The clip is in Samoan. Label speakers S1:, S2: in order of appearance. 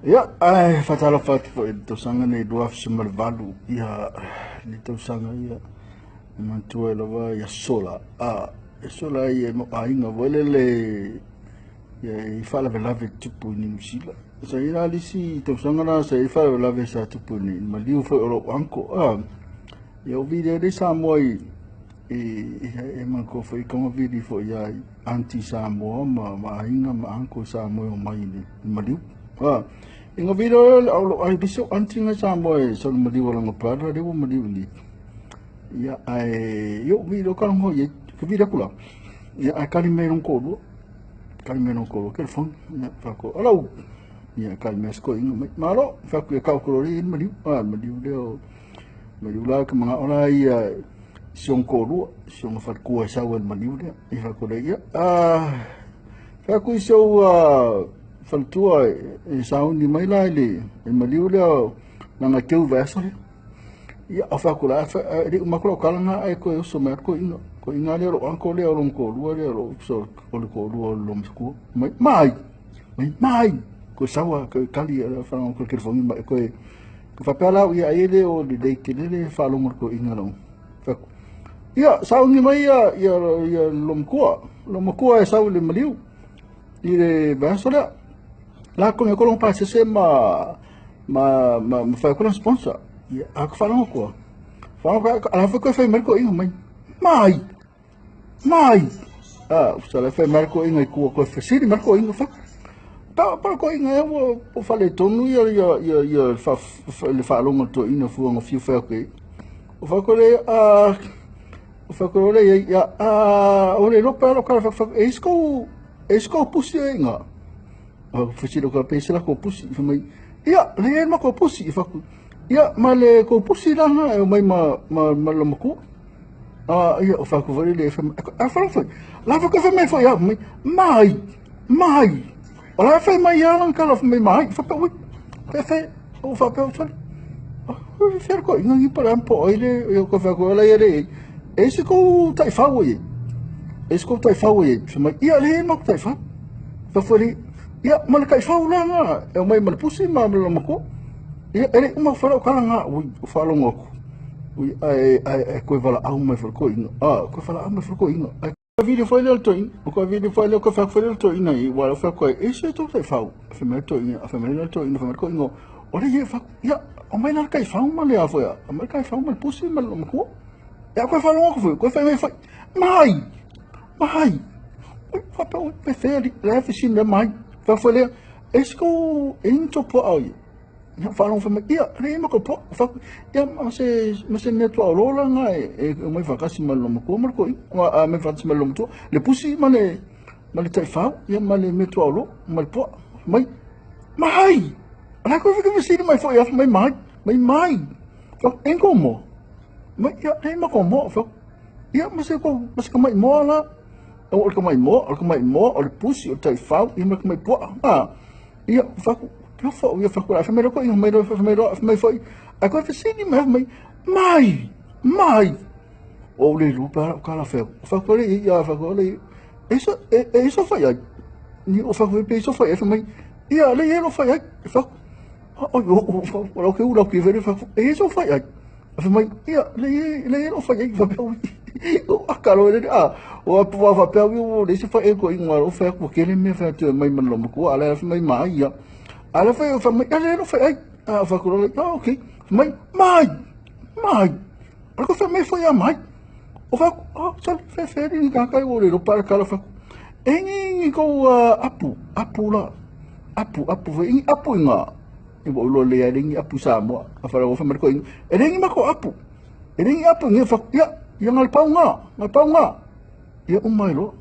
S1: Ia, ae faatalofa atu foi i le tausaga nei 2018, ia, le tausaga ia, e manatua ai lava ia sola, a, e sola ia mo aiga foi lele, ia, i faalavelave tupu i Niu Sila. Sa i la le isi tausaga la sa i faalavelave sa tupu i nei, maliu foi o lou uncle, a, ia o vili ai le Samoa i, e manatua foi i foi ia aunty Samoa ma aiga ma uncle Samoa e omai i le maliu. A, inga vili o le au ai biso aunty nga Samoa e sa maliu o langa brother le ua maliu ni. Ia ai yo vili o kalongo ye ke vili akula. Ia ai kali me long ko lu. Kali me long ko lu telefon. Ia fa ko alau. Ia kali me sko inga mai. Malo fa ko ka ko le maliu. A maliu le o maliu la ka mga ola ia si on ko lu si on fa ko sa wel maliu le. Ia fa ko le ia. A fa ko iso faletua e sauni mai la i le maliu lea langa keu vasa le. Ia o fa kula fa le uma kula kala nga ai ko so mai ko inga ko inga le ro anko le ro ko lua le ro so o le ko lua lo msku mai mai mai mai ko sawa ko kali ala fa ko ke fongi mai ko ko fa pela ia ai le o le le ke le fa lo ko inga lo fa ia sauni mai ia ia ia lo mkua lo mkua e sau le maliu i le vasa le la ko me ko lo pa se ma ma ma ma fa ko sponsor ia a ko fa ko fa ko ala fa ko fa mai ko inga mai mai mai a sa le fa mai ko inga ko ko fa siri mai ko inga fa pa pa ko inga e o o fa le tonu ia ia ia ia fa le fa longo to ina fu ngo fiu fa ko o fa ko le a o fa ko le ia a o le lo pa lo ka fa e sko e sko pusi inga o fa ko pe se la ko pusi fa mai ia le ma ko pusi fa ko ia ma le ko pusi la na e mai ma ma ma lo mako a ia o fa ko le fa a fa fa la fa ko fa mai fa ia mai mai mai o la fa mai ia lan ka la fa mai mai fa pa ui fa fa o fa pa o fa o fa ko inga ngi pa ram po ile yo ko fa ko la ia le e se ko tai fa o ye e se ko tai fa o ye fa mai ia le ma ko tai fa fa fa le ia ma le kai fa la na e mai ma le pusi ma ma mako ia ele uma fa o kala nga ui o fa longo ko ui ai ai ai ko vala au mai fa ko inga a ko fa au mai fa ko inga ai video foi le to in o ko video foi le ko fa foi le to ina i wa fa ko e se to fa fa fa mai to inga fa mai le to inga fa mai ko inga o le ye fa ia o mai na kai fa ma le a fo ya o mai kai fa ma pusi ma lo ko ia ko fa longo ko ko fa mai fa mai mai ui fa pa ui pe fe le fa sin le mai fa fa le es ko in to po au ia fa longo fa mai ia le ma ko po fa ia ma se ma se me to lo la nga e mai fa kasi ma lo ko ma ko ma me fa ma lo to le pusi ma le ma le tai fa ia ma le me to lo ma le po mai mai ala ko fi fi mai fo ia mai mai mai mai fa en como mai ia le ma ko mo fa ia ma se ko ma se ko mai mo la o le mai mo o le mai mo o le pusi o tai fa ia ma mai po a ia fa ko fa ia fa ko fa mai ko ia mai fa mai fa mai fa a ko fa sini mai mai mai mai o le lu pa ka la fa fa ko le ia fa ko le eso eso fa ia ni o fa ko pe eso fa fa mai ia le ia lo fa ia fa o o fa o ke u lo ke ve fa eso fa ia fa mai ia le le lo fa ia fa pe o a ka lo le a o a pa fa pe o le se fa e ko inga o fa ko ke le me fa te mai man lo ko ala fa mai mai ia ala fa fa mai ala lo fa ai a fa ko lo ah okay mai mai mai ala ko fa mai fa ia mai o fa ah sa fa fa ni ka ka o le lo pa ka fa e ngi ko apu apu la apu apu fa ngi apu inga e bo lo le ia ngi apu sa mo a fa lo fa mai ko inga e ngi ma ko apu e ngi apu ngi fa ia ia ngal pau nga ngal pau nga ia umai lo.